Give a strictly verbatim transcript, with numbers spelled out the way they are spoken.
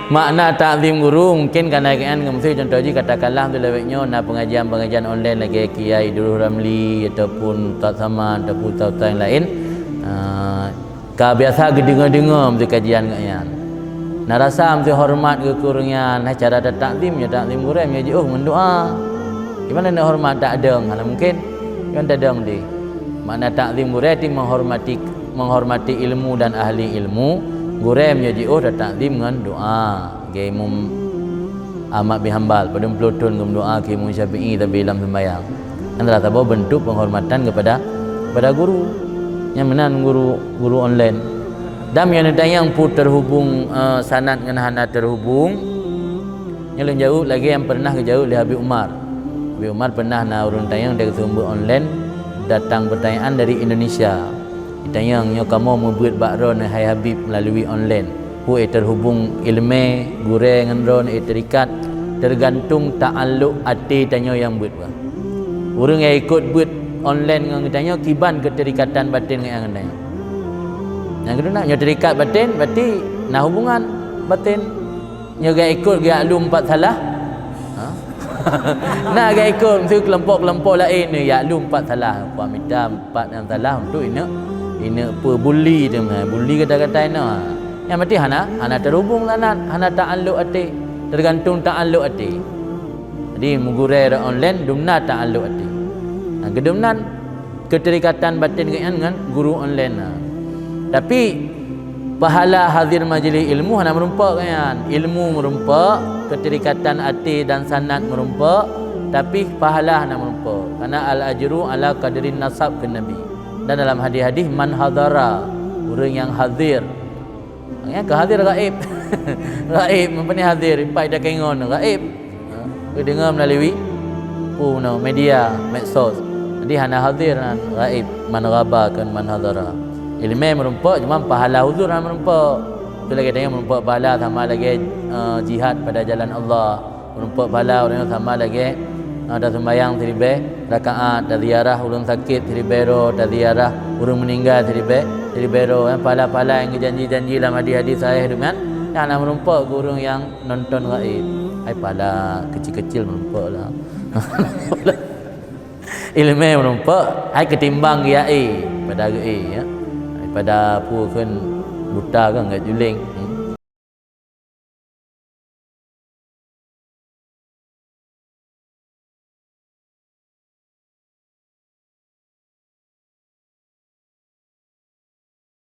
Makna takzim guru mungkin ka na geuan ngon miseue, contoh jih katakanlah tu lawét nyoe na pengajian-pengajian online lagée Kiai Idrus Ramli ataupun Ustaz Saman ataupun ustaz-ustaz yang lain. Ah, ka biasa geudeungoe-deungoe miseue kajian geuh nyan. Na rasa miseue horeumat geuh keu ureuëng nyan, nah cara tatakzim nyoe takzim gurée nyoe jiôh ngon doa. Gimana nak horeumat tak dong? Hana mungkin. Kan tadong deh. Makna takzim gurée ti menghormati, menghormati ilmu dan ahli ilmu. Gurée nyoe jiôh tatakzim ngon doa. Lagée Imam Ahmad bin Hambal, padum ploh thon geumeudoa keu Imam Syafi'i tapi lam sembahyang. Antara saboh bentuk penghormatan kepada, kepada guru. Nyang meunan guru, guru online. Dan nyang neutanyong peue terhubung, eh, sanad ngon hana terhubung. Nyoe lôn jaweueb lagée nyang pernah geujaweueb lé Habib Umar. Habib Umar pernah na ureuëng tanyong dari sumber online, datang pertanyaan dari Indonesia. Tanyong nyoe kamoe meubeuet bak droeneuh hai Habib melalui online. Peue terhubung ileumé gurée ngon droeneuh, terikat, tergantung taaluk até tanyoe nyang beuet bah. Ureuëng nyang ikot beuet online ngon geutanyoe kiban keuterikatan batin ngon nyang geutanyoe. Nyang keudua nyoe terikat batin, berarti na hubungan batin. Nyoe gak ikot gak lom empat salah. Ha? Na gak ikot mesti kelompok-kelompok lain ni yak lom empat salah. Puak mita empat yang salah untuk ineuk, ineuk peubuli tu mah. Buli kata-kata ina. Yang penting hana, hana terhubung sanad, hana taaluk até. Tergantung taaluk até. Jadi meugurée online dumna taaluk até. Nah, geudumnan keuterikatan batin geuhnyan ngon guru online na. Tapi pahala hadir majlis ilmu hana meurumpok geuhnyan. Ilmu meurumpok, keuterikatan até dan sanad meurumpok, tapi pahala hana meurumpok. Karena al ajru ala qadrin nasab keu Nabi. Dan dalam hadis-hadis man hadara, ureuëng nyang hadir. Nyang keu hadir gaib. Gaib, apa ni hadir? Empat dah kengon gaib. Ha, geudeungoe melalui, oh, no, media, medsos. Jadi hana hadir nan gaib, man ghaba kan man hadara. Ileumé meurumpok, cuma pahala huzur hana meurumpok. Tu lagée tanyoe meurumpok pahala sama lagée, eh, jihad pada jalan Allah. Meurumpok pahala ureuëng sama lagée, eh, taseumbahyang siribée rakaat, taziarah ureuëng sakét siribée droe, taziarah ureuëng meuninggai siribée, siribée droe. Eh, pahala-pahala nyang geujanji-janji lam hadis-hadis sahih deungon, nyang na meurumpok geu ureuëng nyang nonton gaib. Hai pahala kecil-kecil meurumpok lah. Ileumé meurumpok, hai ketimbang geuyaé pada geué, ya. Daripada peue kheun buta kan gak juling.